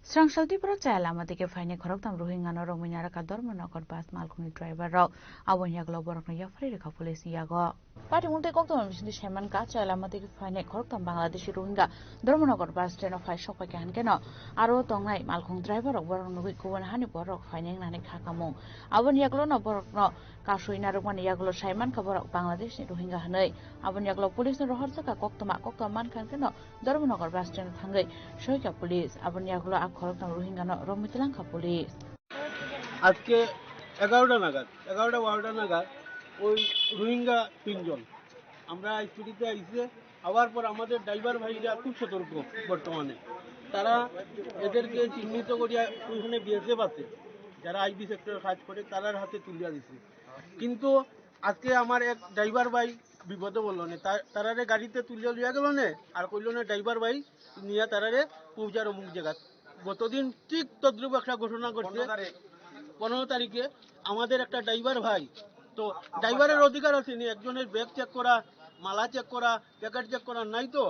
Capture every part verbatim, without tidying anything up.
Srangsaltipura chaya lama dike phainai khoroktham Rohingya no romwi narwkha Dharmanagar bus malkhungni driver rok. Aboni yagulo borokno yaphari rwkha police ni yago. Patimung tei koktwma bisingtwi saimankha, chaya lama dike phainai khoroktham Bangladeshi Rohingya Dharmanagar bus stand o phai sokphaikha hinkheno aro tongnai malkhung driver rok borok nugwi kubun hani borok phainai wngnani kha kamung. Aboni yagulono borokno kasui narwkmani yagulo saimankha borok Bangladeshni Rohingya hinwi. Aboni yagulo police no rohorjakha koktwma, koktwma mankha hinkheno Dharmanagar bus stand thangwi soikha police. Aboni yagulo a khoroktham Rohingya no romwi twlangkha police. আজকে এগারোটা নাগাদ, এগারোটা বারোটা নাগাদ ওই রোহিঙ্গা তিনজন, আমরা স্কুটিতে আইসে, আবার পর আমাদের ড্রাইভার ভাইরা খুব সতর্ক বর্তমানে, তারা এদেরকে চিহ্নিত করিয়া ওইখানে বিএসএফ আছে, যারা আইবি সেক্টরে কাজ করে, তারার হাতে তুলিয়া দিছে। কিন্তু আজকে আমার এক ড্রাইভার ভাই বিপদে বললো নে, তা-, তারারে গাড়িতে তুলিয়া লইয়া গেল নে, আর কইলো নে ড্রাইভার ভাই নিয়ে তারারে পৌঁছার অমুক জায়গা। গতদিন ঠিক তদ্রুপ একটা ঘটনা ঘটছে। পনেরো তারিখে আমাদের একটা ড্রাইভার ভাই, তো ড্রাইভারের অধিকার আছে নি একজনের ব্যাগ চেক করা, মালা চেক করা, প্যাকেট চেক করা, নাই তো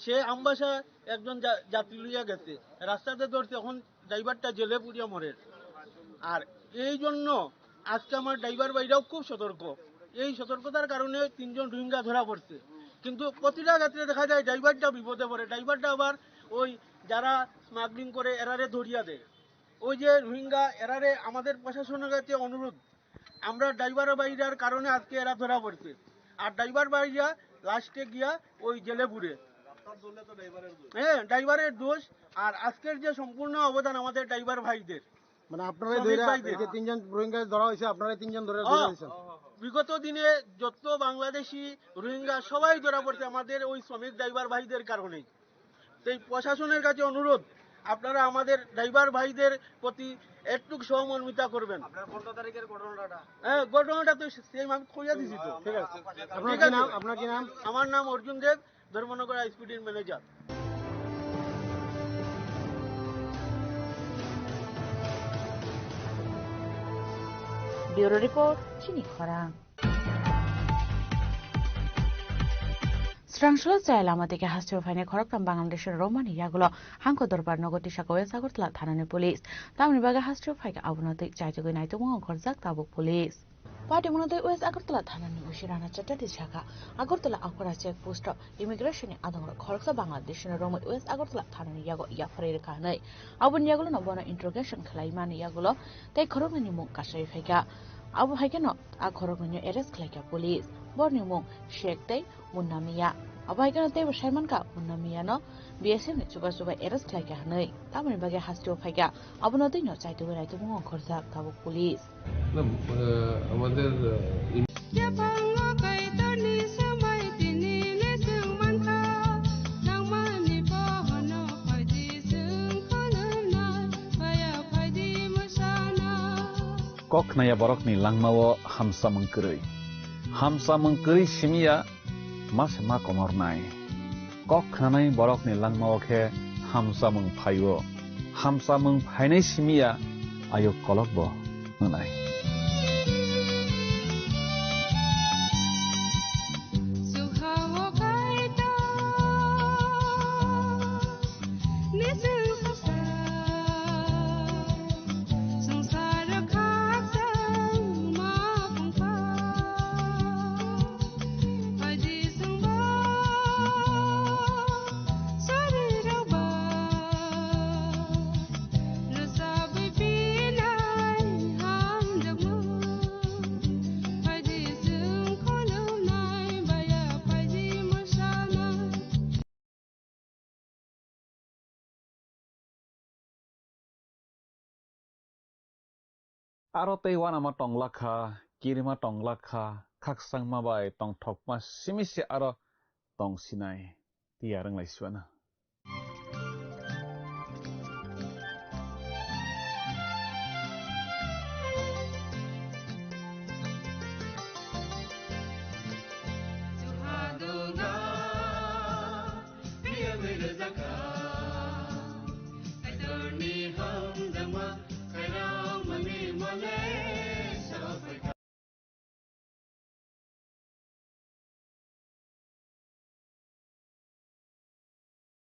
সে আমবাসা একজন যা-, যাত্রী লইয়া গেছে, রাস্তাতে ধরছে, এখন ড্রাইভারটা জেলে পুড়িয়া মরের। আর এই জন্য আজকে আমার ড্রাইভার ভাইরাও খুব সতর্ক। এই সতর্কতার কারণে তিনজন রোহিঙ্গা ধরা পড়ছে। কিন্তু প্রতিটা ক্ষেত্রে দেখা যায় ড্রাইভারটা বিপদে পড়ে, ড্রাইভারটা আবার ওই যারা স্মাগলিং করে এরারে ধরিয়া দেয়। ওই যে রোহিঙ্গা এরারে আমাদের প্রশাসনের কাছে অনুরোধ, আমরা ড্রাইভার ভাইরার কারণে আজকে এরা ধরা পড়ছে। আর ড্রাইভার ভাইরা লাস্টে গিয়া ওই জেলে পুড়ে। হ্যাঁ, ড্রাইভারের দোষ। আর আজকের যে সম্পূর্ণ অবদান আমাদের ড্রাইভার ভাইদের। মানে আপনারাই শ্রমিক ধরে, ভাইদের। এই যে তিনজন রোহিঙ্গা ধরা হয়েছে, আপনারাই তিনজন ধরে, ধরে হ্যাঁ, দিয়েছেন। বিগত দিনে যত বাংলাদেশি রোহিঙ্গা সবাই ধরা পড়ছে আমাদের ওই শ্রমিক ড্রাইভার ভাইদের কারণেই। তো এই প্রশাসনের কাছে অনুরোধ, আপনারা আমাদের ড্রাইভার ভাইদের প্রতি একটু সহমর্মিতা করবেন। আপনার পনেরো তারিখের ঘটনাটা? হ্যাঁ, ঘটনাটা তো সেম আমি কইয়া দিছি তো। ঠিক আছে। আপনার ঠিক কি আছে। নাম? আপনার কি নাম? আমার নাম অর্জুন দেব, ধর্মনগর আইএসপিডির manager. Bureau Report, Chini Khorang. Srangsaltipura chaya lama dike hasteo phainai khoroktham Bangladeshi romani yagulo hangko dorbar nogo tisaka West Agartala thanani police. Tamoni bagwi hasteo phaikha abono twi chaitugwi naitugmung ongkhorjak tabuk police. Patimungno twi West Agartala thanani O C Rana Chatterjee sakha, Agartala Akhora check post o immigration ni adongrok khoroksa Bangladeshi no romwi West Agartala thanani yago yapharwi rwkha hwnwi. Aboni yagulono bono interrogation khlaimani yagulo tei khoroknwini mung kasai phaikha. Abo hai kheno a khoroknwino arrest khlaikha police. Borni mung Sheikh tei Munna Miya. Abo hai kheno teibo saimankha Munna Miyano B S F ni chubachu bai arrest khlaikha hwnwi. Tamoni bagwi hasteo phaikha. Abono twino chaitugwi naitugmung ongkhorjak tabuk police. না, আহ, আমাদের, আহ, in- Yaphango Kaitorni swmai tini le chwng mankha, nangmani bohono phaidi chwng khulumnai, phaya phaidi mwsana. Kok khnaya borokni langmao hamsamung kwrwi. Hamsamung kwrwi simiya ma se ma komornai. Kok khnanai borokni langmao khe hamsamung phaio. Hamsamung phainai simiya ayuk kolokbo wngnai. Aro tei uanama tonglakha, kirima tonglakha, khakchangma bai tongthokma simi se aro tongsinai, tiyar wnglai suana.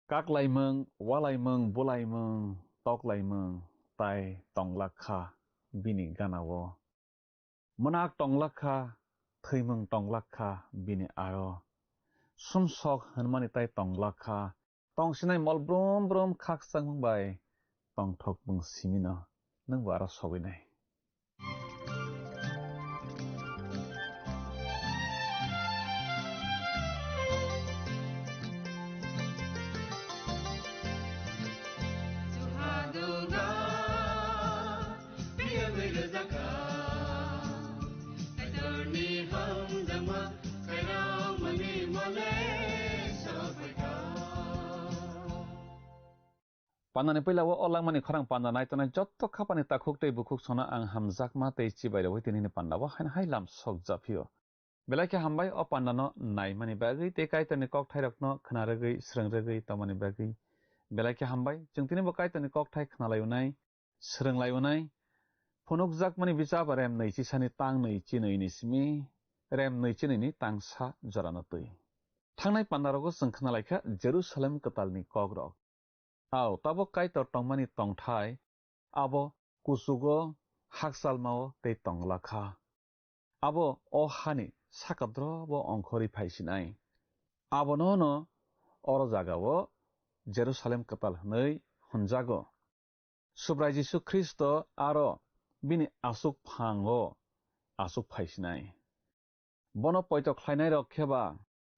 Kaklaimung, walaimung, bulaimung, toklaimung tai tonglak kha bini gana-o. Mwnak tonglak kha, thwimung tonglak kha bini aro. Sumsok hwnmani tai tonglak kha, tongsinai mol brum brum khakchangmung bai tongthokmung simino nwngbo aro sogwinai. Pandani puila o, o langmani khorang panda nai tongnai jotto khapani takhuk tei bukhuk sono ang hamjakma tei chibai rwui tinini panda o haino hai lam sok japhio. Belai khe hambai o panda no naimani bagwi tei Kaitorni kokthairokno khna rwgwi, srwng rwgwi tongmani bagwi. Belai khe hambai, chwng tinibo Kaitorni kokthai khnalai unai, srwng lai unai. Phunukjakmani bichap rem nwi chisani tang nwi chinwi ni simi, rem nwi chinwi ni tang sa jorano twi. Thangnai pandarogo chwng khna lai kha Jerusalem kwtalni kokrok. Ao, tabok Kaitor tongmani tongthai, abo kuchugo, hakchalmao tei tongla kha. Abo o hani saka drobo ongkhorwi phai sinai. Abono no oro jagao Jerusalem kwtal hwnwi hwnjago. Subrai Jisu Khristo aro bini aswk phango aswk phai sinai. Bono poito khlainairok khe ba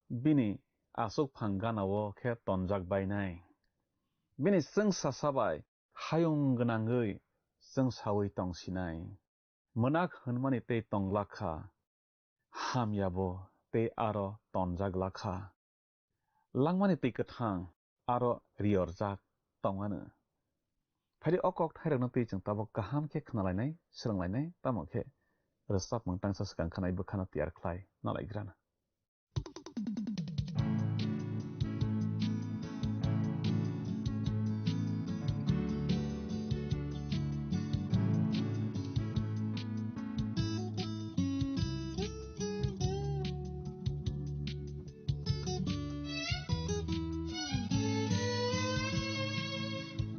bini aswk phang gana-o khe tonjak bainai. Bini chwngsa sa bai hayung gwnangwi chwngsaui tong sinai. Mwnak hwnmani tei tong lakha, hamyabo tei aro tonjak lakha. Langmani twi kwthang aro riyorjak tong anw. Phaidi o kokthairokno twi chwng tabok kaham khe khnalainai, swrwnglainai, tamo khe rwchapmung tangsa swkang khanai bwkhano tiyar khlai nalaigrana.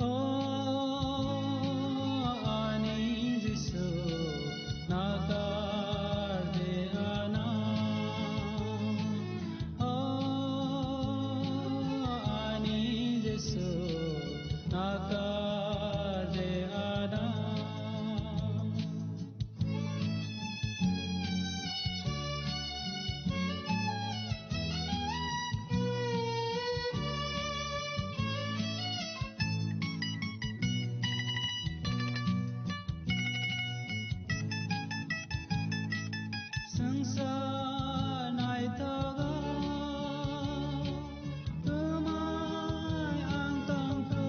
O ani Jisu, nakar de ana. O ani Jisu, nakar de ana. Swngchar naithogo twmai ang tongkhu,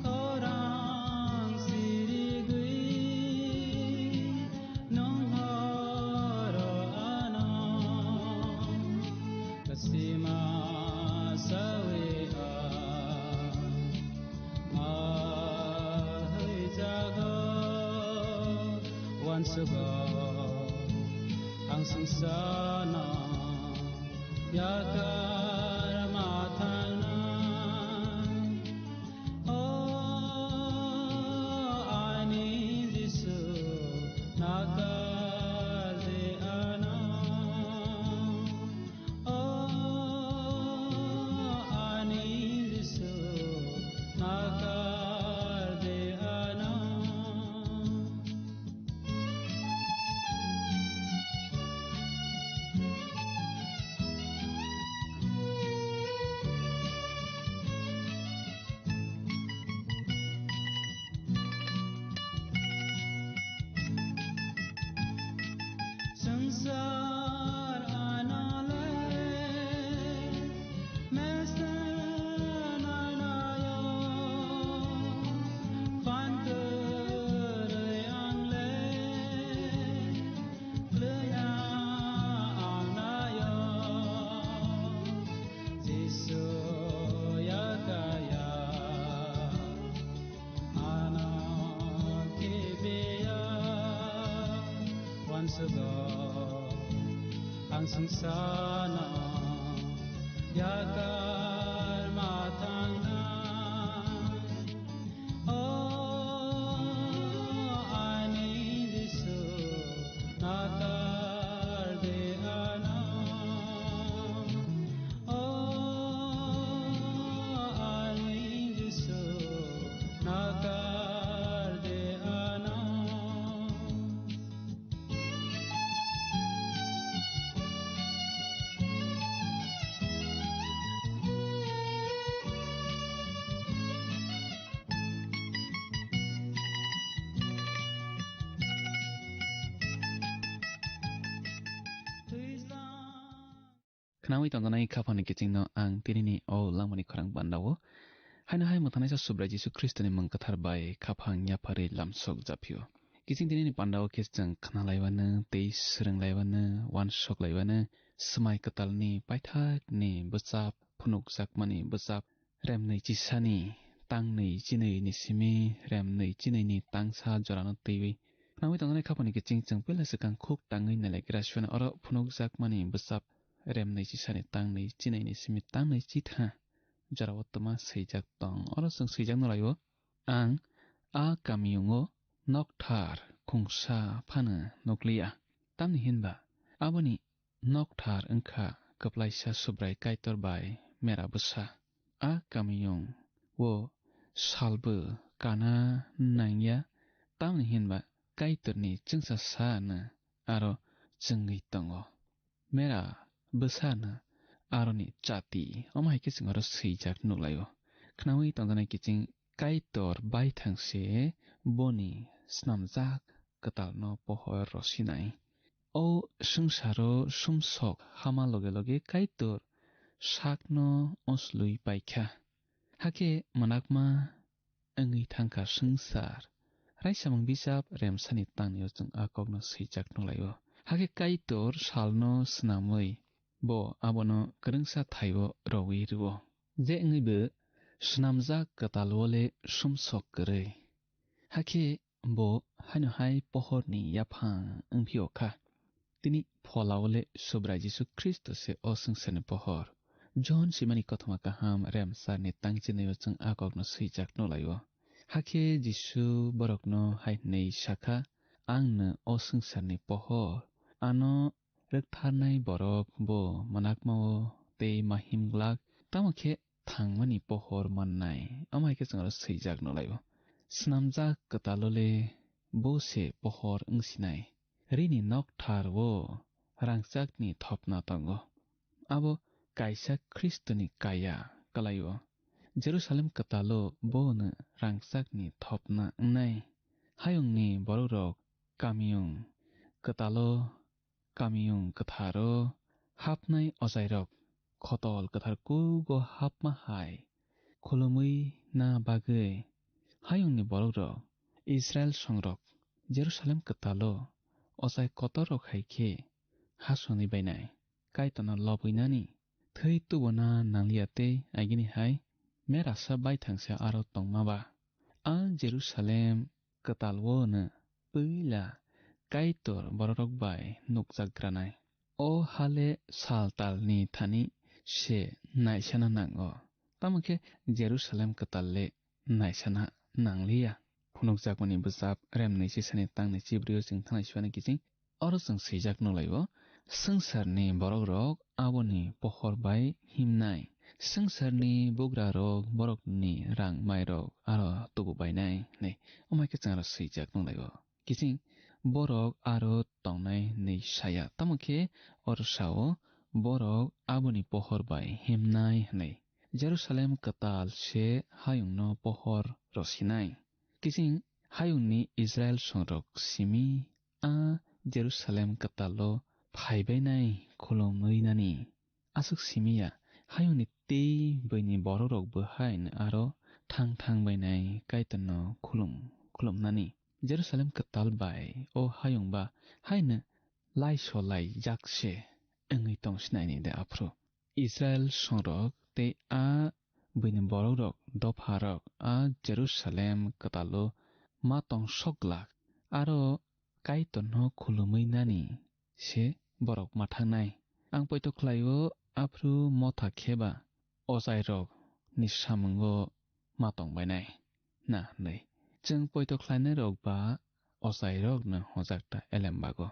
khorang sirigwi nwng horo ano kwchima sawi ang. Ahai jaga wansugo ang sungsano yakar mathangna. O ani Jisu, nakar de ano. O ani Jisu, nakar de ano. Swngchar anole mesen anayo, phan kwrwi angle lwya anayo, Jisu yakaya. Ano kibiya wansugo ang sungsano yakar mathangna. Khnaui tongjaknai khaphangni kichingno ang tinini o langmani khorang bandao. Haino hai mwthangnaisa Subrai Jisu Khristoni mung kwthar bai khaphang yapharwi lamsok japhio. Kiching tinini pandao khe chwng khnalaiwano tei swrwnglaibano, uansuk laibano, swmai kwtalni paithakni bwchap, phunukjakmani bwchap, remnwi chisani tangnwi chinwi ni simi, remnwi chinwi ni tangsa jorano twiwi. Khnaui tongjaknai khaphangni kiching chwng puila swkang khuk tangwi nailaikra siyano oro phunukjakmani bwchap remnwi chisani tangnwi chinwi ni simi tangnwi chitha jorao twma swijak tong. Oro chwng swijak no laio, ang a kamiyungo nokthar khungsa phano nukliya. Tamni hinba aboni nokthar wngkha kwplaisa Subrai Kaitor bai mera bwsa. A kamiyung o salbo kana nangya, tamni hinba Kaitorni chwngsa sa no aro chwngwi tongo. Mera bwsa no aroni chati, omo hai khe chwng aro swijak nuklaio. Khnaui tongjaknai kiching Kaitor baithang se boni snamjak kwtalno pohor rosinai. O swngcharo sumsok hama loge loge Kaitor sakno oslui paikha. Hakhe mwnakma wngwi thangkha swngchar. Raisamung bijap remsani tangnio chwng a kokno swijak nuklaio. Hakhe Kaitor salno snamwi bo abono kwrwngsa thaio rowi rwo. Je wngwi bo snamjak kwtal o le sumsok kwrwi. Hakhe bo haino hai pohorni yaphang wngphio kha. Tini pholao le Subrai Jisu Khristo se o swngcharni pohor. Johon simani kothoma kaham remsarni tangchinio chwng a kokno swijak nuklaio. Hakhe Jisu borokno hai hwnwi sakha, "Ang no o swngcharni pohor. Ano rwktharnai borok bo mwnakma-o tei ma him glak, tamo khe thangmani pohor mannai." Omo hai khe chwng aro swijak nuklaio. Snamjak kwtalo le bo se pohor wngsinai. Rini nokthar o rangchakni thopna tongo. Abo kaisa Khristoni kaya kwlaio. Jerusalem kwtalo bono rangchakni thopna wngnai. Hayungni borokrok kamiyung kwtalo, kamiyung kwtharo hapnai ochairok khotol kwthar kugo hapma hai khulumwi na bagwi hayungni borokrok Israil songrok Jerusalem kwtalo ochai kotorrok hai khe hasonwi bainai. Kaitorno lobwinani thwi tubuna nangliya tei agini hai merasa baithangsa aro tongma ba. A Jerusalem kwtal o no puila Kaitor bororok bai nukjakgranai. O hale sal talni thani se naisana nango. Tamo khe Jerusalem kwtal le naisana nangliya. Phunukjakmani bwchap remnwi chisani tangni chibrio chwng thanai suani kiching. Oro chwng swijak nukhlaio, swngcharni borokrok aboni pohor bai himnai. Swngcharni bugrarok borokni rang mairok aro tubu bainai hwnwi. Omo hai khe chwng aro swijak nukhlaio. Kiching borok aro tongnai hwnwi saya. Tamo khe oro sao, borok aboni pohor bai himnai hwnwi. Jerusalem kwtal se hayungno pohor rosinai. Kiching hayungni Israil songrok simi a Jerusalem kwtalo phaibainai khulumwinani. Aswk simi ya, hayungni tei buini borokrok bo haino aro thang thang bainai Kaitorno khulum khulumnani. Jerusalem kwtal bai o hayung ba haino laiso laijak se wngwi tong sinaini de aphuru. Israil songrok tei a buini borokrok dopharok a Jerusalem kwtalo ma tong sok glak, aro Kaitorno khulumwi nani se borok ma thangnai. Ang poito khlaio, aphuru motha khe ba ochairokni samungo ma tong bainai na hwnwi. Chwng poito khlainairok ba ochairokno hojak ta elembago.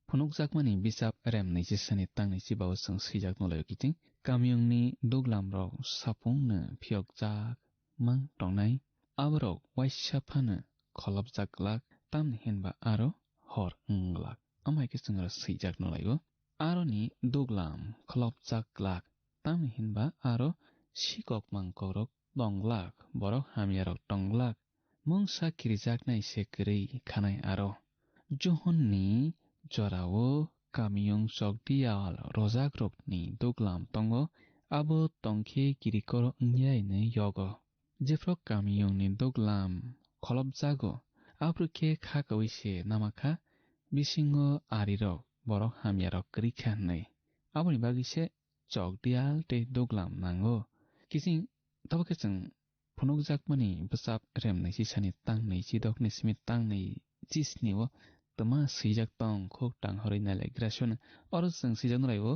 Phunukjakmani bisap rem naichi sani tang naichi bao chwng swijak nulaio kiting. Kamiyungni duglamrok sapungno phiyokjak mang tongnai. Aborok waisa phano kholopjak glak, tamni hinba aro hor wng glak. Amai khe chwng aro swijak nulaio. Aroni duglam kholopjak glak, tamni hinba aro sikok mangkokrok tong glak, borok hamyarok tong glak. Mungsa kirijaknai se kwrwi khanai aro. Johonni jorao kamiyung chokdiyal rojakrokni duglam tongo, abo tongkhe kirikor wngyai hwnwi yogo. Jephru kamiyungni duglam kholopjago, aphru khe kha kaui se namakha, bisingo arirok borok hamyarok kwrwi kha hwnwi. Aboni bagwi se chokdiyal tei duglam nango. Kiching tabuk khe chwng phunukjakmani bwchap remnai chisani tangnwi chidokni simi tangnwi chisni o twma swijak tong khuk tang horwi nailagraswna. Oro chwng swijaknai o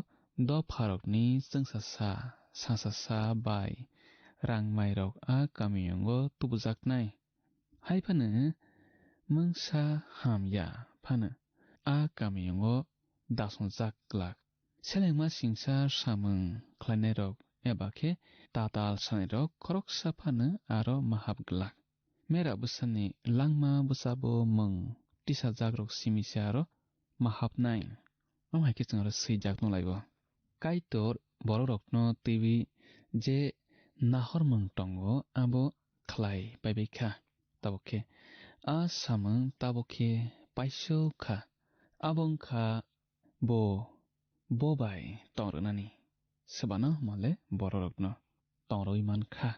dopharokni chwngsasa, sasasa bai rang mairok a kamiyungo tubujaknai. Hai phano mungsa hamya phano a kamiyungo dasongjak glak. Selengma singsa samung khlainairok eba khe tatal sanairok khoroksa phano aro mahap glak. Mera bwsani langma bwsabo mung tisajakrok simi se aro mahapnai. Omo hai khe chwng aro swijak nulaibo. Kaitor borokrokno twiwi je nahormung tongo abo khlai paibai kha. Tabuk khe a samung tabuk khe paisuk kha. Abo wng kha bo, bo bai tong rwnani. Swbano hwnmale bororokno tong rwui man kha.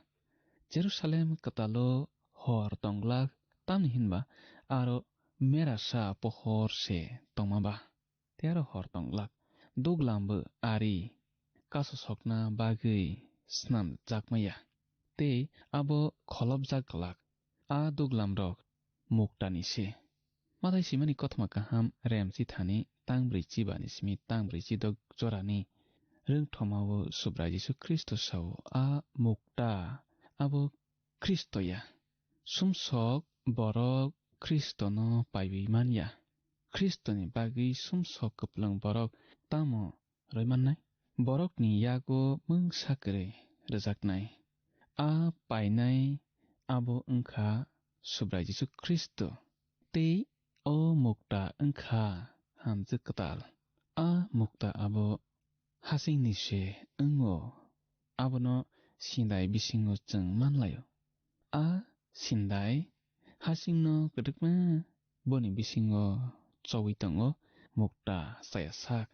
Jerusalem kwtalo hor tong glak, tamni hinba aro merasa pohor se tongma ba. Tei aro hor tong glak. Duglam bo ari kasosokna bagwi snamjakma ya. Tei abo kholopjak glak. A duglamrok muktani se. Mathai simani kothoma kaham rem chithani tang brwi chibani simi tang brwi chidok jorani rwngthoma o Subrai Jisu Khristo sao, a mukta abo Khristo ya. Sumsok borok Khristono paiwi man ya. Khristoni bagwi sumsok kwplwng borok tamo rwimannai? Borokni yago mungsa kwrwi rwjaknai. A painai abo wngkha Subrai Jisu Khristo. Tei o mukta wngkha hamjwk kwtal. A mukta abo hasingni se wngo, abono sindai bisingo chwng manlaio. A sindai hasingno kwdwkma boni bisingo chowi tongo, mukta chaya sak.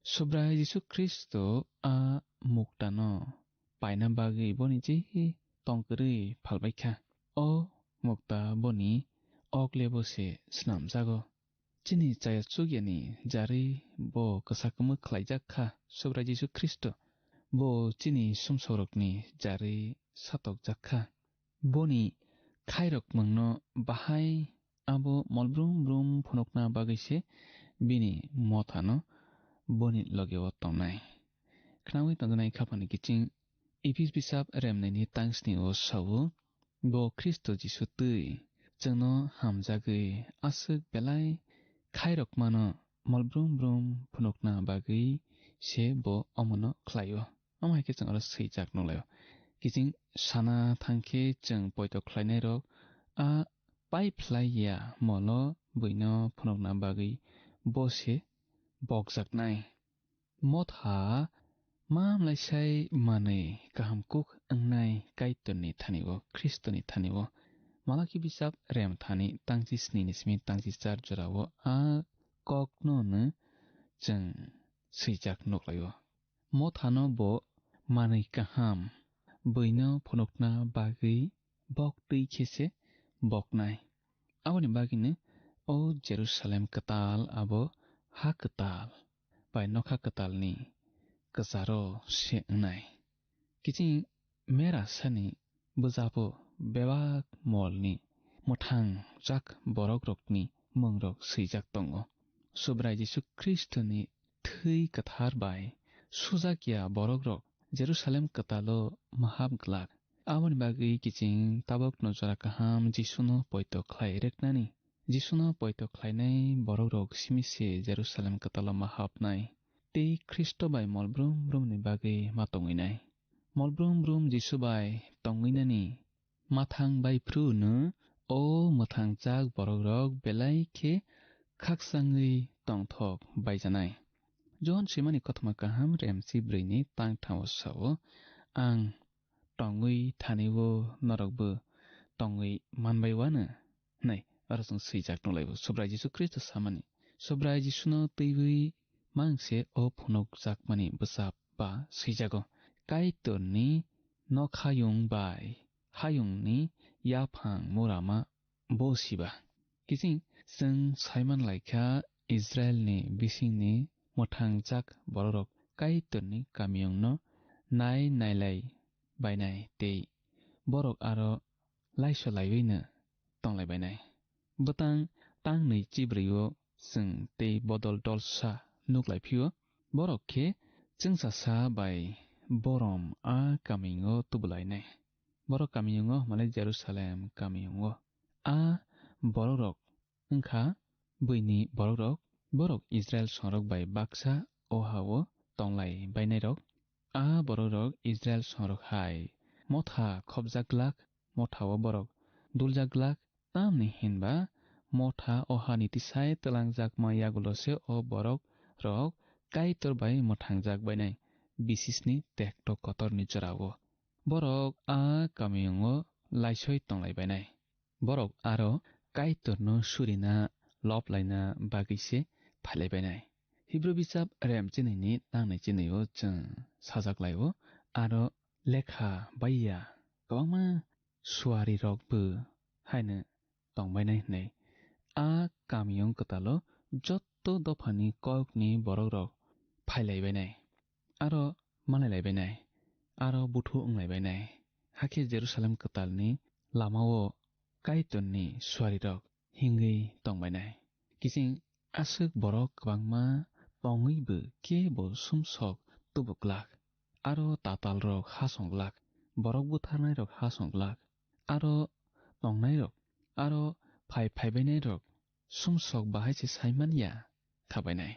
Subrai Jisu Khristo a muktano paina bagwi boni je tongkwrwi phalbaikha. O mukta boni oklebo se snamjago. Chini chaya chukyani jarwi bo kwsa kwmwk khlaijak kha Subrai Jisu Khristo. Bo chini sumsokrokni jarwi satokjak kha. Boni khairokmungno bahai abo mol brum brum phunukna bagwi se bini mothano boni loge o tongnai. Khnaui tongjaknai khaphani kiching Ephis bisap remnaini tangsni o sao, bo Khristo Jisu twi chwngno hamjagwi aswk belai khairokmano mol brum brum phunukna bagwi se bo omono khlaio. Omo hai khe chwng oro swijak nukhlaio. Kiching sana thang khe chwng poito khlainairok a pai phlai ya molo buino phunukna bagwi bo se bokjaknai. Motha ma mlaisai manwi kaham kuk wngnai Kaitorni thani-o, Khristoni thani-o. Malaki bisap rem thani tangchi sni ni simi tangchi char jorao a kokno no chwng swijak nukhlaio. Mothano bo manwi kaham buino phunukna bagwi bok twi khe se boknai. Aboni bagwino o Jerusalem kwtal abo ha kwtal bai nokha kwtalni kwcharo se wngnai. Kiching mera sani bwjabo bebak molni mwthang jak borokrokni mungrok swijak tongo. Subrai Jisu Khristoni thwi kwthar bai sujak ya borokrok Jerusalem kwtalo mahap glak. Aboni bagwi kiching tabukno jora kaham Jisuno poito khlai rwknani. Jisuno poito khlainai borokrok simi se Jerusalem kwtalo ma hapnai, tei Khristo bai mol brum brumni bagwi ma tongwinai. Mol brum brum Jisu bai tongwinani mathang bai phruno o mwthang jak borokrok belai khe khakchangwi tongthok baijanai. Johon swimani kothoma kaham remsi brwini tang thangwi sao, "Ang tongwi thani-o norokbo tongwi manbai uano," hwnwi oro chwng swijak nukhlaibo. Subrai Jisu Khristo samani, Subrai Jisuno twiwi mangse o phunukjakmani bwsap ba swijago. Kaitorni nokhayung bai hayungni yaphang murama bo siba. Kiching chwng saiman laikha Israelni bisingni mwthangjak bororok Kaitorni kamiyungno nai nailai bainai tei borok aro laiso laiwino tonglai bainai. Bwtang tangnwi chibrio chwng tei bodol dolsa nuklai phio, borok khe chwngsasa bai borom a kamiyungo tubulainai. Borok kamiyungo hwnmale Jerusalem kamiyungo. A borokrok wngkha buini borokrok, borok Israel songrok bai baksa o ha-o tonglai bainairok. A borokrok Israel songrok hai motha khopjak glak, motha-o borok duljak glak, tamni hinba motha o hani tisai twlangjakma yagulo se o borokrok Kaitor bai mwthangjak bainai, bisisni tekto kotorni jorao. Borok a kamiyungo laisoi tonglai bainai. Borok aro Kaitorno surina lob laina bagwi se phailai bainai. Hibru bijap rem chinini tangnai chinio chwng sajak laio, aro lekha baiya kwbangma suarirokbo haino tongbainai hwnwi. A kamiyung kwtalo jotto dophani kokni borokrok phailaibainai, aro malailaibainai, aro buthu wnglaibainai. Hakhe Jerusalem kwtalni lamao Kaitorni suarirok hingwi tongbainai. Kiching aswk borok kwbangma tongwibo kebo sumsok tubuklak, aro tatalrok hasonglak, borok butharnairok hasonglak, aro tongnairok, aro phai phaibainairok sumsok bahai se saimanya thabainai.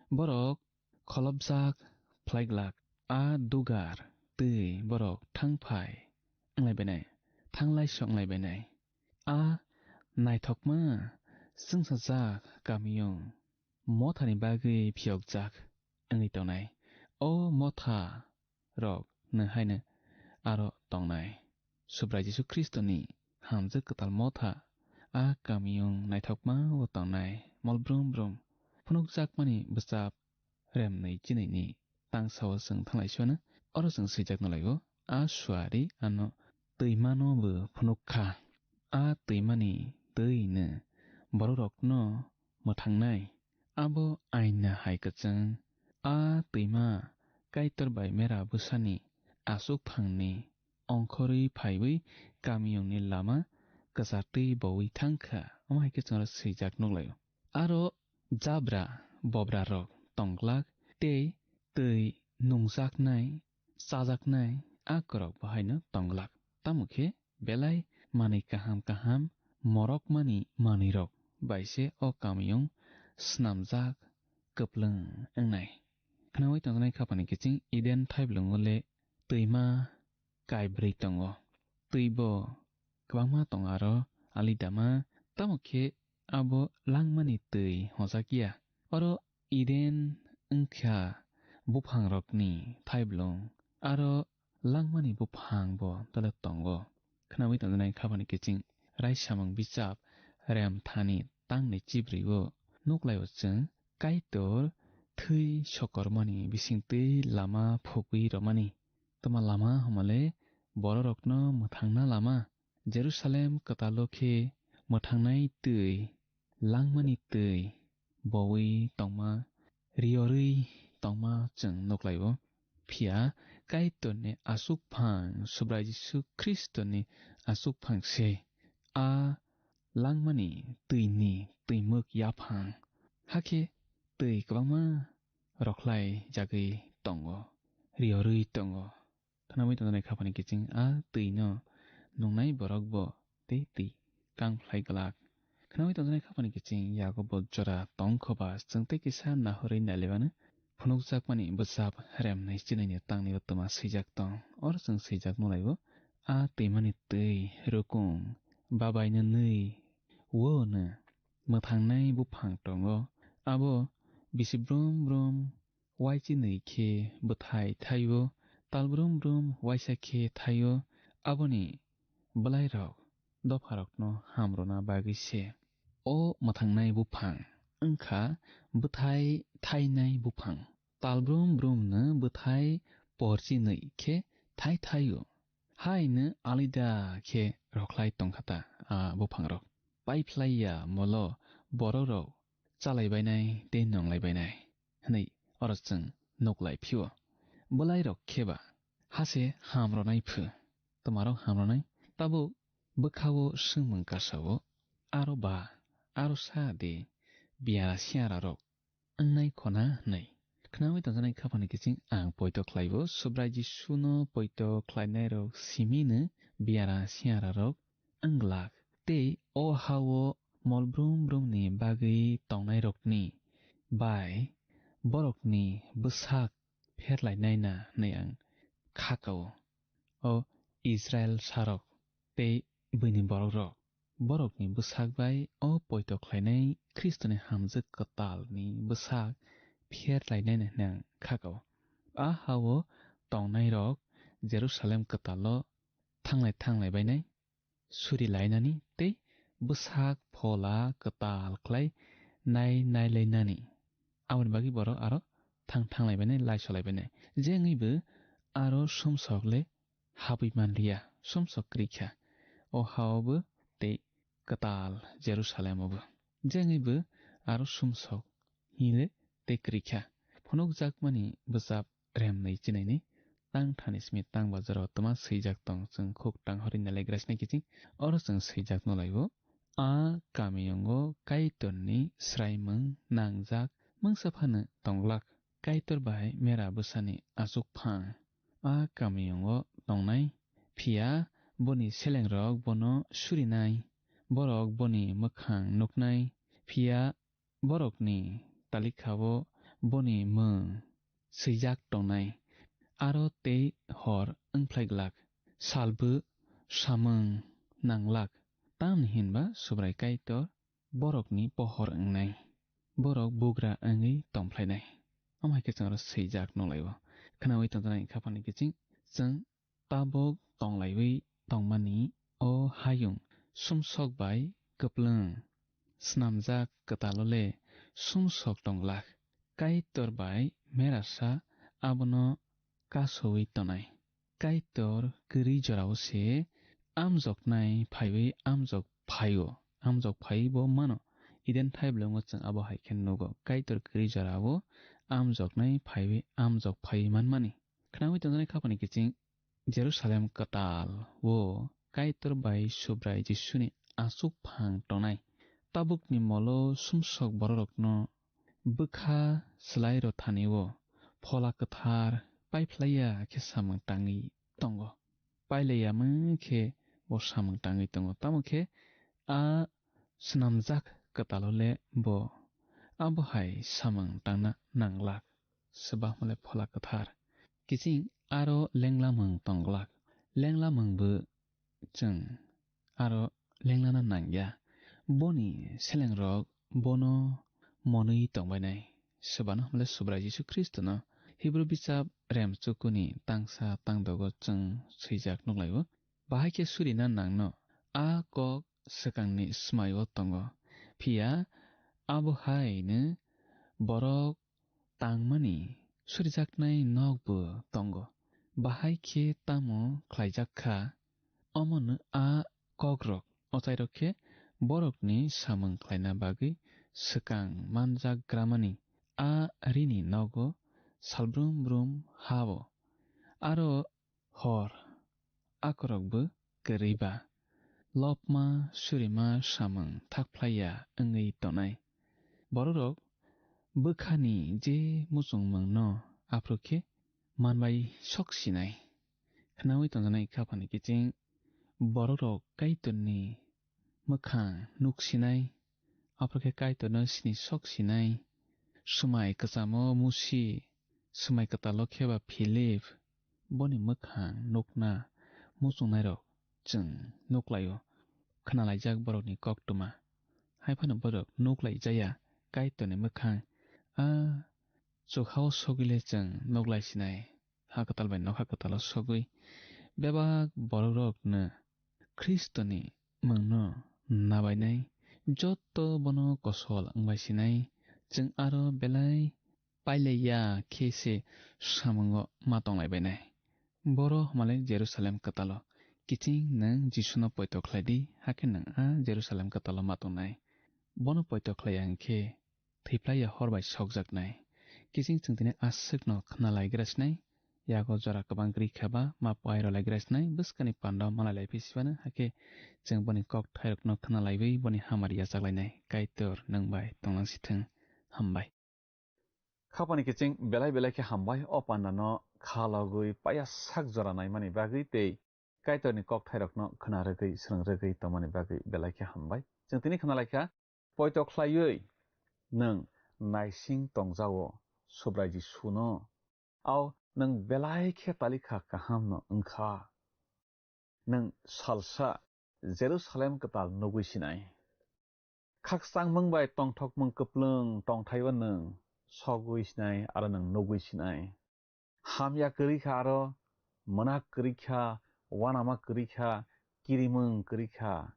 Borok kholopjak phlaiglak, a dugar twi borok thangphai wnglaibainai, thanglai sok wnglaibainai. A naithokma chwngsajak kamiyung mothani bagwi phiyokjak wngwi tongnai. O motha rok nung haino aro tongnai. Subrai Jisu Khristoni hamjwk kwtal motha a kamiyung naithokma o tongnai mol brum brum phunukjakmani bwchap remnwi chinini tangsao chwng thanglai suana. Oro chwng swijak nulaio, a suari ano twimano bo phunuk kha. A twimani twino bororokno mwthangnai. Abo aina hai kwchwng. A twima Kaitor bai mera bwsani achukphangni ongkhorwi phaiwi kamiyungni lama kwchartwi bowi thang kha. Omo hai khe chwngno swijak nuklaio. Aro jabra bobrarok tongglak tei twi nungjaknai, chajaknai akorok bo haino tongglak. Tamo khe belai manwi kaham kaham morokmani manwirok bai se o kamiyung snamjak kwplwng wngnai. Khnaui tongjaknai khapani kiching Eden thaiblwngo le twima kaibrwi tongo. Twi bo kwbangma tongo aro alidama, tamo khe abo langmani twi hojakya. Oro Eden wngkha buphangrokni thaiblwng, aro langmani buphang bo belai tongo. Khnaui tongjaknai khapani kiching raisamung bichap rem thani tangni chibrwi o nuklaio chwng Kaitor thwi sokormani bisingtwi lama phugwi romani. Tama lama hwnmale bororokno mwthangna lama. Jerusalem kwtalo khe mwthangnai twi, langmani twi bowi tongma, riyorwi tongma chwng nuklaio. Phiya Kaitorni achukphang, Subrai Jisu Khristoni achukphang se a langmani twini twimwk yaphang. Hakhe twi kwbangma rokhlai jagwi tongo, riyorwi tongo. Khnaui tongjaknai khapani kiching a twino nungnai borok bo tei twi kang phlai glak. Khnaui tongjaknai khapani kiching yago bo jora tongkho ba chwng tei kisa nahorwi nailibano phunukjakmani bwchap remnai chinini tangni o twma swijak tong. Oro chwng swijak nulaio, a twimani twi rukung babaino nwi wono mwthangnai buphang tongo. Abo bisi brum brum waichinwi khe bwthai thaio, tal brum brum waisa khe thaio, aboni bwlairok dopharokno ham rwna bagwi se. O mwthangnai buphang wngkha bwthai thainai buphang. Talbrum brumno bwthai porchinwi khe thai thaio. Haino alida khe rwkhlai tongkha ta a buphangrok. Paiphlai ya molo bororok chalaibainai tei nonglaibainai hwnwi oro chwng nuklai phio. Bwlairok khe ba hase ham rwnai phu. Twmarok ham rwnai? Tabuk bwkhao swngmung kasao, aro ba, aro sa di, biyara siyararok wngnai khona hwnwi. Khnaui tongjaknai khaphani kiching ang poito khlaibo, Subrai Jisuno poito khlainairok simino biyara siyararok wng glak. Tei o ha-o mol brum brumni bagwi tongnairokni bai borokni bwsak pherlainai na hwnwi ang kha kao. O Israil sarok tei buini borokrok, borokni bwsak bai o poito khlainai Khristoni hamjwk kwtalni bwsak pherlainai na hwnwi ang kha kao. A ha-o tongnairok Jerusalem kwtalo thanglai thanglai bainai, suri lainani tei bwsak phola kwtal khlai nai nai lainani. Aboni bagwi borok aro thang thang lai bainai, lai so lai bainai. Je wngwi bo aro sumsok le habwi man liya, sumsok kwrwi kha o ha-o bo tei kwtal Jerusalem o bo. Je wngwi bo aro sumsok hile tei kwrwi kha. Phunukjakmani bwchap remnwi chinaini tang thani simi tang bazaro twma swijak tong, chwng khuk tang hori nalai grasini kiching. Oro chwng swijak nolaibo. A kamiyungo Kaitorni swraimung nangjak mungsa phano tong glak. Kaitor bai mera bwsani achuk phang a kamiyungo tongnai, phiya boni selengrok bono surinai, borok boni mwkhang nuknai, phiya borokni talikha-o boni mung swijak tongnai, aro tei hor wng phlai glak, salbo samung nang glak, tamni hinba Subrai Kaitor borokni pohor wngnai, borok bugra wngwi tong phlainai. Omo hai khe chwng oro swijak nolai-o. Khnaui tongjaknai khaphani kiching chwng tabuk tonglaiwi tongmani o hayung sumsok bai kwplwng snamjak kwtalo le sumsok tong glak. Kaitor bai merasa abono kasowi tonai. Kaitor kwrwi jorao se amjoknai phaiwi amjok phaio. Amjok phaiwi bo mano. Eden thaiblwngo chwng abo hai khe nugo. Kaitor kwrwi jorao amjoknai phaiwi amjok phaiwi manmani. Khnaui tongjaknai khaphani kiching Jerusalem kwtal o Kaitor bai Subrai Jisuni aswk phang tongnai. Tabukni molo sumsok bororokno bwkha swlai rw thani-o Phola Kwthar paiphlaiya khe samung tangwi tongo. Pailaiya mung khe bo samung tangwi tongo. Tamo khe a snamjak kwtalo le bo abo hai samung tangna nang glak. Swbakma le Phola Kwthar. Kiching aro lenglamung tong glak. Lenglamung bo chwng aro lenglana nang ya. Boni selengrok bono monwi tongbainai. Swbano hwnle Subrai Jisu Khristono. Hibru bichap rem chukuni tangsa tangdogo chwng swijak nuklaio. Bahai khe surina nangno a kok swkangni swmai-o tongo. Phiya abo haino borok tangmani surijaknai nok bo tongo. Bahai khe tamo khlaijak kha? Omono a kokrok ochairok khe borokni samung khlaina bagwi swkang manjak gramani a rini nogo salbrum brum ha-o. Aro hor akorokbo kwrwi ba. Lopma surima samung thakphlaiya wngwi tonai. Bororok bwkhani je muchungmungno aphuru khe manbai sok sinai. Khnaui tongjaknai khaphani kiching bororok Kaitorni mwkhang nuk sinai, aphuru khe Kaitorno sini sok sinai. Swmai kwchamo Musi, swmai kwtalo khe ba Philip, boni mwkhang nukna muchungnairok chwng nuklaio, khnalaijak borokni koktwma. Hai phano borok nuklai jaya Kaitorni mwkhang. A chukhao sogwile chwng nuklai sinai. Ha kwtal bai nokha kwtalo sogwi bebak borokrokno Khristoni mungno nabainai, jotto bono kosol wngbai sinai, chwng aro belai pailaiya khe se samungo ma tonglaibainai. Boro hwnmale Jerusalem kwtalo. Kiching nwng Jisuno poito khlai di, hakhe nwng a Jerusalem kwtalo ma tongnai. Bono poito khlai ya hwn khe thwiplaiya hor bai sokjaknai. Kiching chwng tini aswkno khna lai gra sinai, yago jora kwbang kwrwi kha ba ma pai rw lai gra sinai, bwskani panda malai lai phi sibano, hakhe chwng boni kok thairokno khna laiwi boni hamari yachak lainai. Kaitor nwng bai tonglang sithwng. Hambai. Khapani kiching belai belai khe hambai o pandano kha logwi paya sak jora naimani bagwi tei Kaitorni kok thairokno khna rwgwi, swrwng rwgwi tongmani bagwi belai khe hambai. Chwng tini khna lai kha, poito khlaiwi nwng naising tongjao Subrai Jisuno, ao nwng belai khe talikha kahamno wngkha. Nwng salsa Jerusalem kwtal nugwi sinai. Khakchangmung bai tongthokmung kwplwng tongthaio nwng sogwi sinai aro nwng nugwi sinai. Hamya kwrwi kha aro mwnak kwrwi kha, uanama kwrwi kha, kirimung kwrwi kha,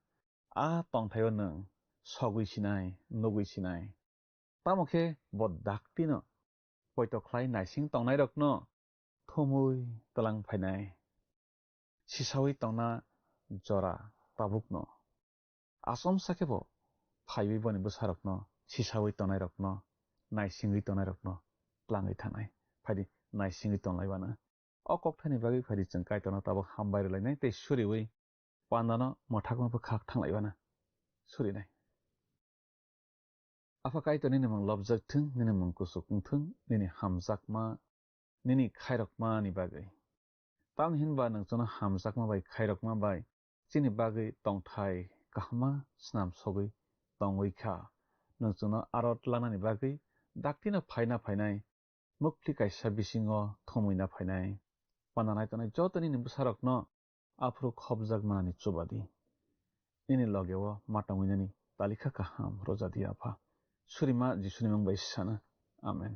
a tongthaio nwng sogwi sinai, nugwi sinai. Tamo khe bo daktino poito khlai naising tongnairokno thumwi twlang phainai. Sisawi tongna jora tabukno. Asomsa khe bo phaiwi boni bwsarokno, sisawi tongnairokno, naisingwi tongnairokno twlangwi thanai. Phaidi naisingwi tonglaibana. O kokthani bagwi phaidi chwng Kaitorno tabuk hambai rwlainai tei suriwi pandano mwthakma bwkhak thanglaibana. Surinai. Apha Kaitor, nini mung lobjak thung, nini mung kuchuk wng thung, nini hamjakma, nini khairokmani bagwi. Tamni hinba nwng chwngno hamjakma bai khairokma bai chini bagwi tongthai kahama snam sogwi tongwi kha. Nwng chwngno aro tlangnani bagwi daktino phaina phainai mukti kaisa bisingo thumwina phainai. Panda nai tongnai joto nini bwsarokno aphuru khopjak manani chuba di. Nini logeo ma tongwinani talikha kaham rwja di, Apha. Surima Jisuni mung bai sana. Amen.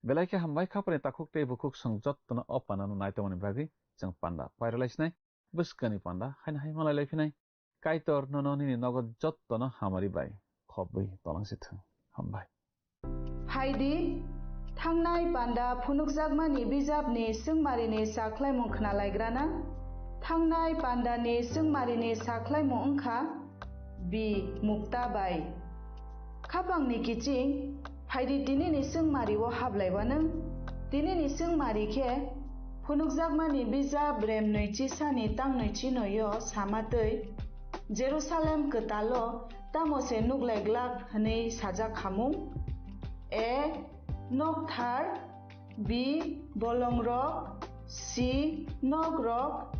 Belai khe hambai, khapani takhuk tei bukhuk chwng jottono o pandano nai tongmani bagwi chwng panda pairwlaisinai, bwskani panda haino hai malailai phinai. Kaitor nono nini nogo jottono hamari bai khobwi tonglangsithwng. Hambai. Phaidi, thangnai panda phunukjakmani bijapni swngmarini sakhlaimung khnalaigrana. Thangnai pandani swngmarini sakhlaimung wngkha B. Mukta bai. Khapangni kiching, phaidi tinini swngmario hablaiwano. Tinini swngmari khe phunukjakmani bijap Remnwi chisani tangnwi chinoio sama twi, Jerusalem kwtalo tamo se nuklai glak hwnwi sajak khamung? A. Nokthar. B. Bolongrok. C. Nokrok.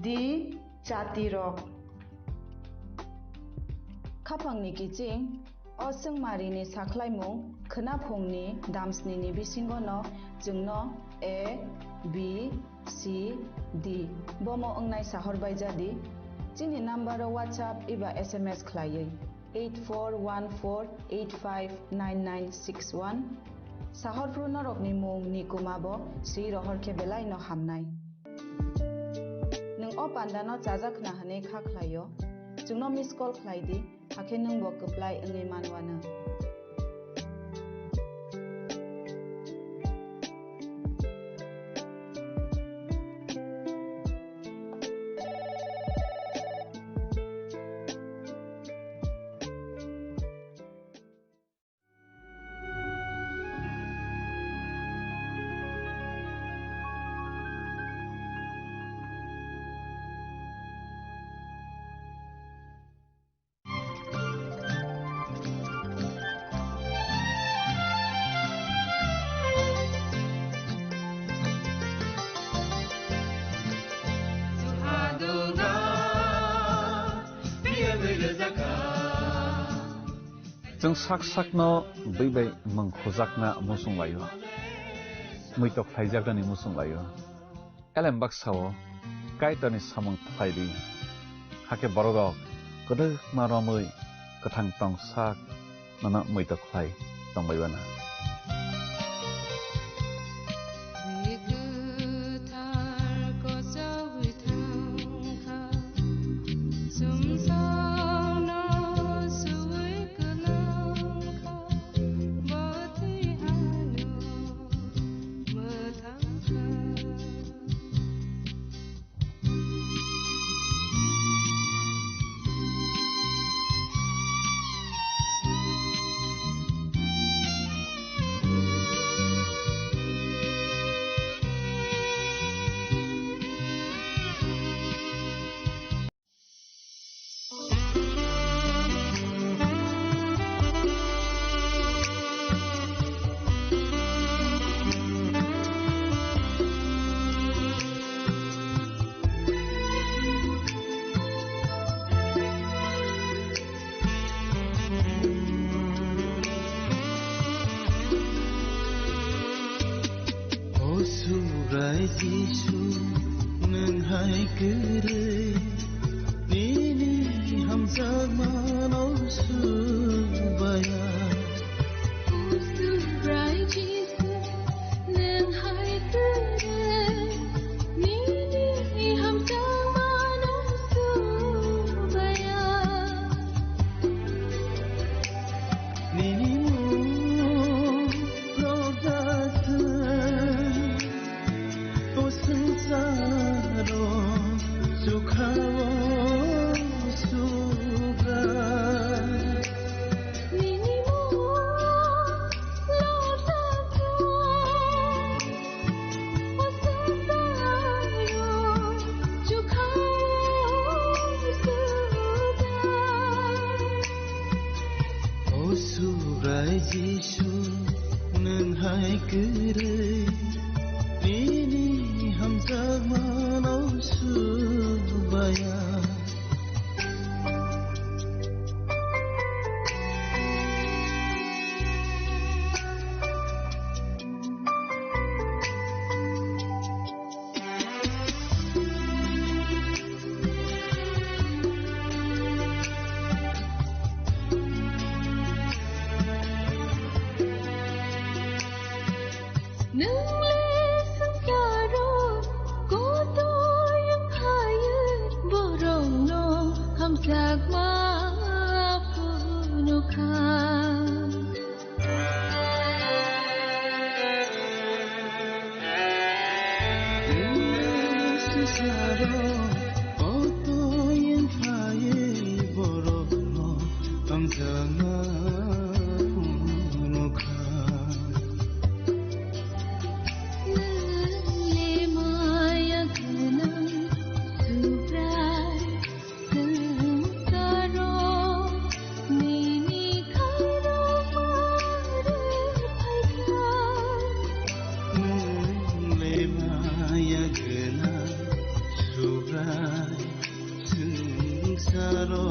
D. Chatirok. Khapangni kiching, o swngmarini sakhlaimung khwnaphungni damsnini bisingono chwngno A, B, C, D bomo wngnai sahor bai jadi. Chini number-o WhatsApp eba S M S khlaiwi eight four one four eight five nine nine six one. Sahor phru norokni mung ni kuma bo swi rohor khe belai no hamnai. Nwng o panda no chajak khna hwnwi kha khlaio, chwngno miss call khlai di, hakhe nwng bo kwplai wngwi manwano. Chwng sak sakno bwi bai mung khujakna muchung laio, muitok khlaijaknani muchung laio. Elem baksa-o Kaitorni samung khlai di, hakhe bororok kwdwkma romwi kwthang tong sak nono muitok khlai tongbai bana. Jisu, nwng hai kwrwi nini hamjakmano subaya. O Subrai Jisu, nwng hai kwrwi nini hamjakmano subaya. Nini mung rojak thung, o swngcharo chukha o Subrai. Nini mung rojak thung, O Subrai Jisu, nwng hai kwrwi nini hamjakmano subaya. Nwng le swngcharo kotoi wng phaiwi borokno hamjakma phunukha. Swngcharo kotoi wng phaiwi borokno hamjakma phunukha. Nwng le maya gwnang Subrai, swngcharo nini khairokma rwphaikha. Nwng le maya gwnang Subrai, swngcharo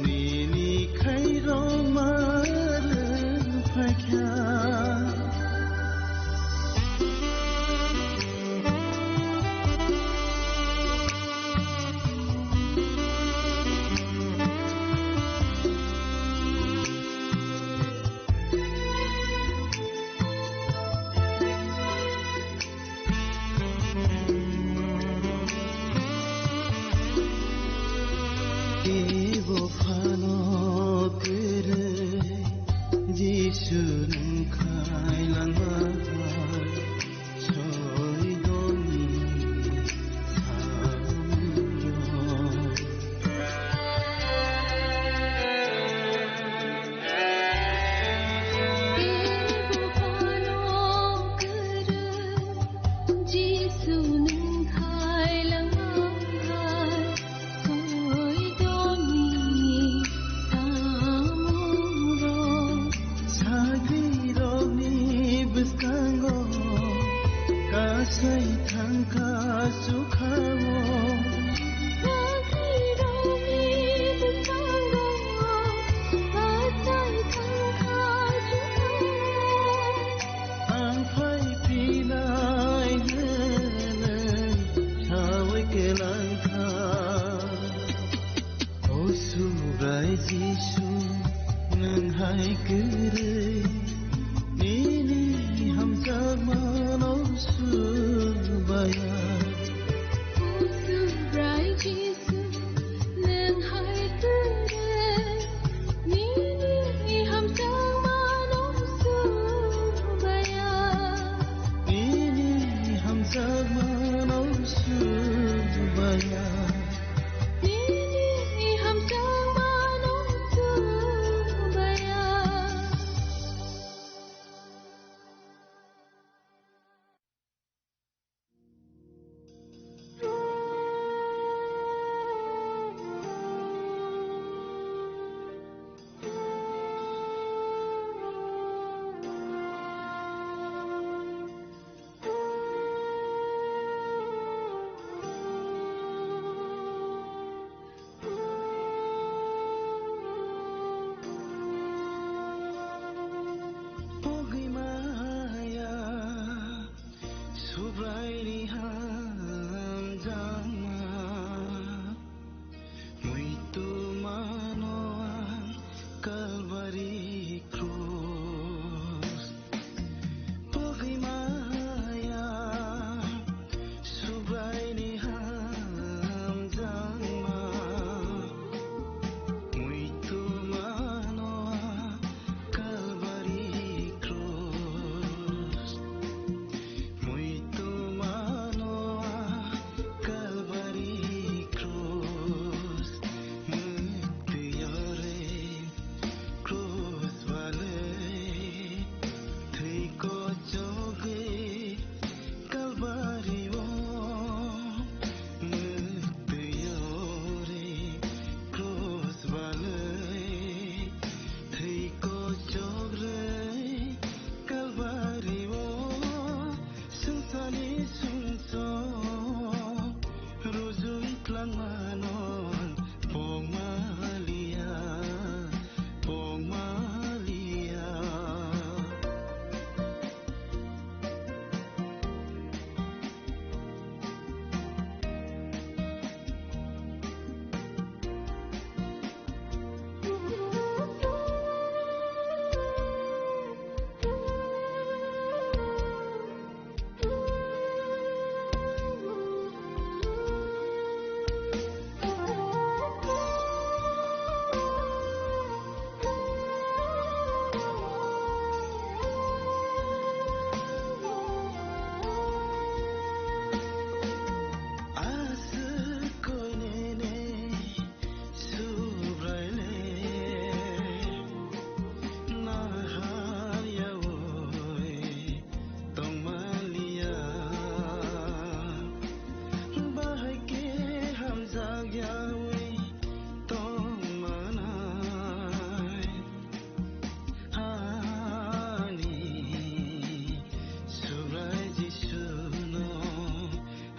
nini khairokma rwphaikha. Ebo phano kwrwi Jisu nwng khailangma hai soidoni samungno. Jisu nwng khailangma hai soidoni samungrok. Sagrirokni bwskango kasai thangkha sukhao. Sagrirokni bwskango kasai thangkha sukhao. Ang phai phinai hwnwi sawi kwlangkha. O Subrai Jisu, nwng hai kwrwi nini hamjakmano subaya. O Subrai Jisu, nwng hai kwrwi nini hamjakmano subaya. Nini hamjakmano subaya. Nini hamjakmano subaya. Manon pongmaliya, pongmaliya. Aswk koinene Subraile nahar yaui tongmaliya, bahai khe hamjak yaui tongmanai. Ani Subrai Jisuno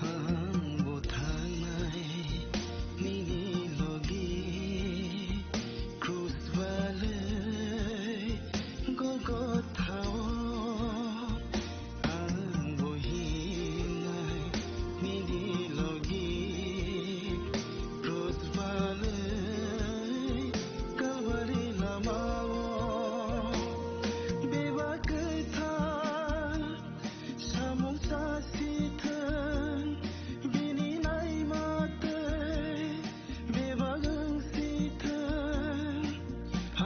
ang bo thangnai nini logi krus balai Golgothao. Ang bo himnai nini logi krus balai Kalvari lamao bebak kwthar samung sasithwng bini naima twi. Bebak wng si thang,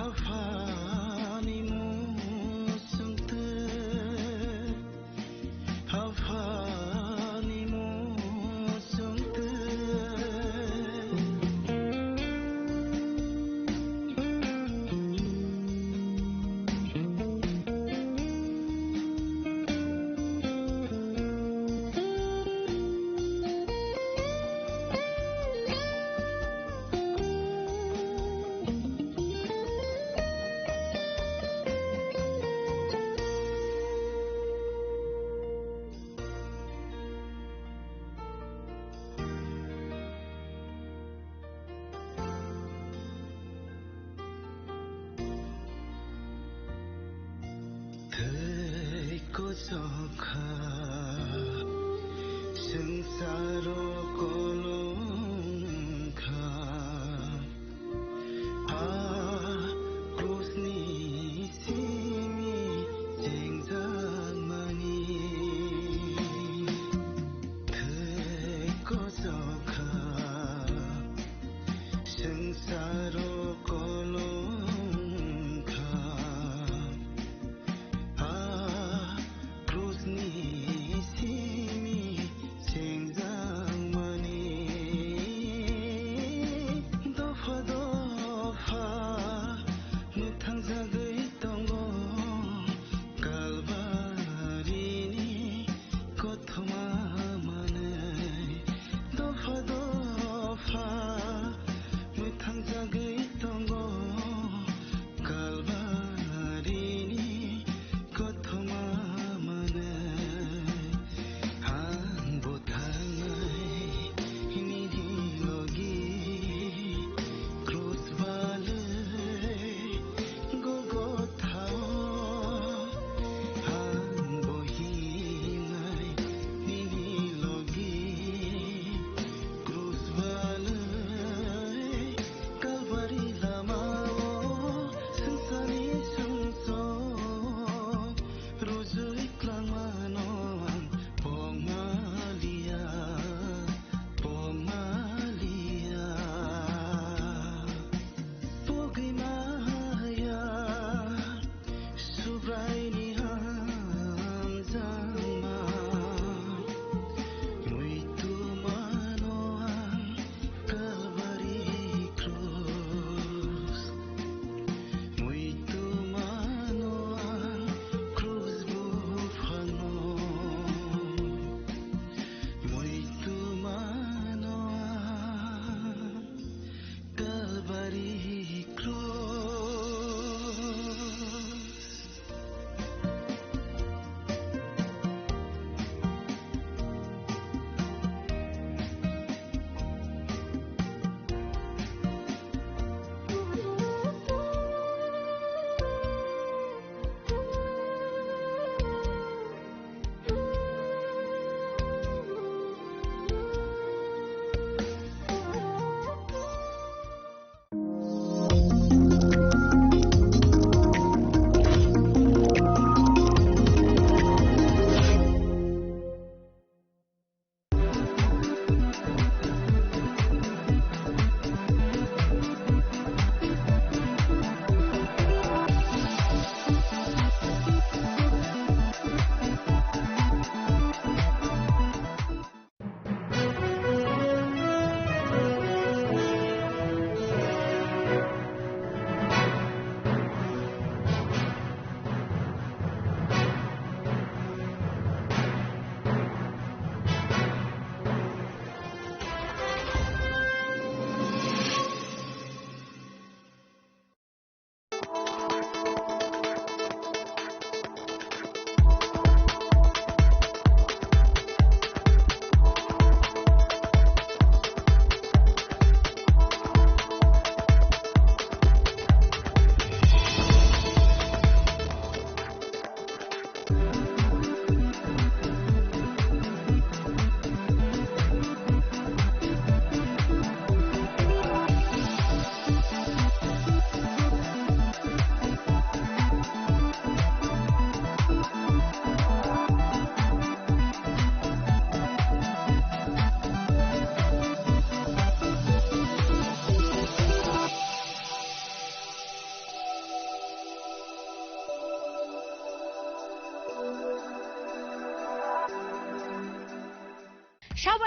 Aphani mung sung thang, Aphani mung sung thang. Thwi kochok kha, swngcharo kolom kha. A krusni simi chengjakmani thwi kochok kha, swngcharo kolom kha. A krusni simi chengjakmani dopha dopha mwthangjagwi tongo Kalvarini kothoma manwi. Dopha dopha mwthangjagwi tongo Kalvarini kothoma manwi. Ang bo thangnai nini logi krus balwi Golgothao. Ang bo himnai nini logi krus balwi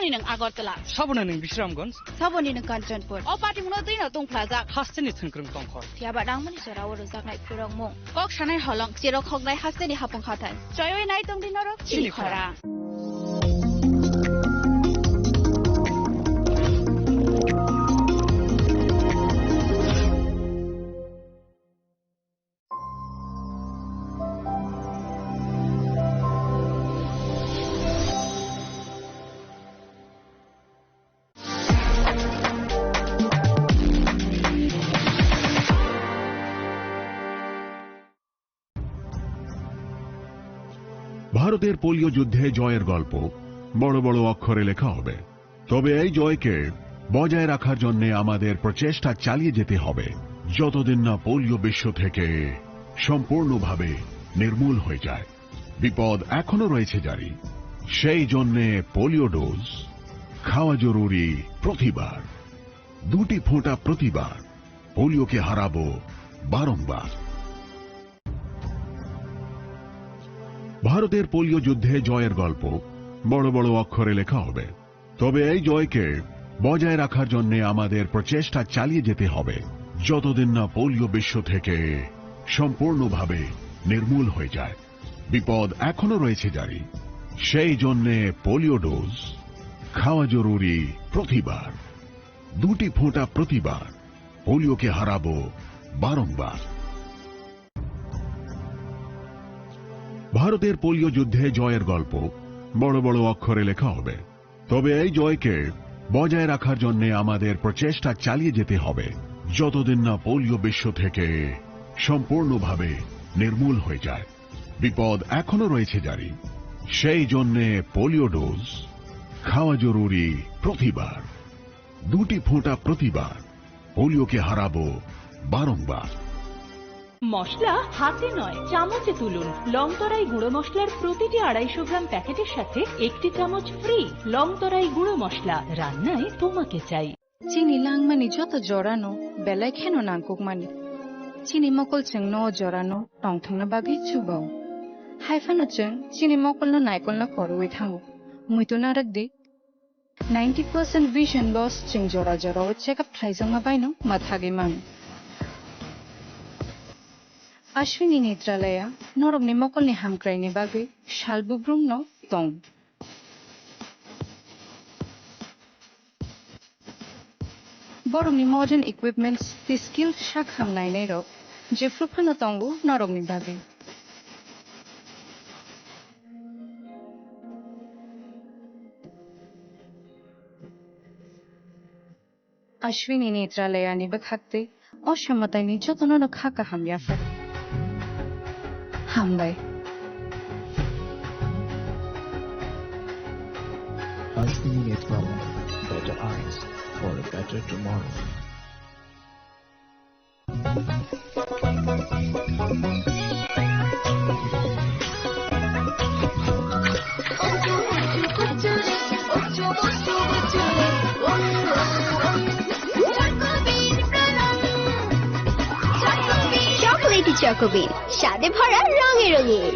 Nwng Agartala. Saboni nwng Bisramganj. Saboni nwng Kanchanpur. O party mungno twi no tongphlajak. Hasteni thwngkwrwng tongkhor. Phiya ba nangmani jora o rwjaknai phwrwngmung. Kok sanai holong, chirok hoknai hasteni hapung hathai. Choiwi nai tongdi norok chini chini khorang. ভারতের পোলিও যুদ্ধে জয়ের গল্প বড় বড় অক্ষরে লেখা হবে। তবে এই জয়কে বজায় রাখার জন্য আমাদের প্রচেষ্টা চালিয়ে যেতে হবে, যতদিন না পোলিও বিশ্ব থেকে সম্পূর্ণভাবে নির্মূল হয়ে যায়। বিপদ এখনো রয়েছে জারি। সেই জন্যে পোলিও ডোজ খাওয়া জরুরি প্রতিবার। দুটি ফোঁটা প্রতিবার। পোলিওকে হারাবো বারংবার। ভারতের পোলিও যুদ্ধে জয়ের গল্প বড় বড় অক্ষরে লেখা হবে। তবে এই জয়কে বজায় রাখার জন্য আমাদের প্রচেষ্টা চালিয়ে যেতে হবে, যতদিন না পোলিও বিশ্ব থেকে সম্পূর্ণভাবে নির্মূল হয়ে যায়। বিপদ এখনো রয়েছে জারি। সেই জন্যে পোলিও ডোজ খাওয়া জরুরি প্রতিবার। দুটি ফোঁটা প্রতিবার। পোলিওকে হারাবো বারংবার। ভারতের পোলিও যুদ্ধে জয়ের গল্প বড় বড় অক্ষরে লেখা হবে। তবে এই জয়কে বজায় রাখার জন্য আমাদের প্রচেষ্টা চালিয়ে যেতে হবে, যতদিন না পোলিও বিশ্ব থেকে সম্পূর্ণভাবে নির্মূল হয়ে যায়। বিপদ এখনো রয়েছে জারি। সেই জন্যে পোলিও ডোজ খাওয়া জরুরি প্রতিবার। দুটি ফোঁটা প্রতিবার। পোলিওকে হারাবো বারংবার। মশলা হাতে নয়, চামচে তুলুন। লংতরাই গুঁড়ো মশলার প্রতিটি আড়াইশো গ্রাম প্যাকেটের সাথে একটি চামচ ফ্রি। লংতরাই গুঁড়ো মশলা, রান্নায় তোমাকে চাই। Chini langmani joto jorano belai kheno nangkukmani. Chini mokol chwngno o jorano tongthokna bagwi chubao. Hai phano chwng chini mokolno naikolna khorwi thango. Muitu narwk di. Ninety percent vision loss chwng jora jorao check up khlaijakma baino mwthagwi mano. Ashwini Netralaya norokni mokolni hamkraini bagwi sal bubrumno tong. Borokni modern equipments tei skill sak ham nainairok jephru phano tongo norokni bagwi. Ashwini Netralayani bwkhaktwi o samataini jotono no kha kaham yaphar. Hambai. Ashwini Netralaya, better eyes for a better tomorrow. Chocolatey Choco Bean, স্বাদে ভরা, রঙে রঙিন।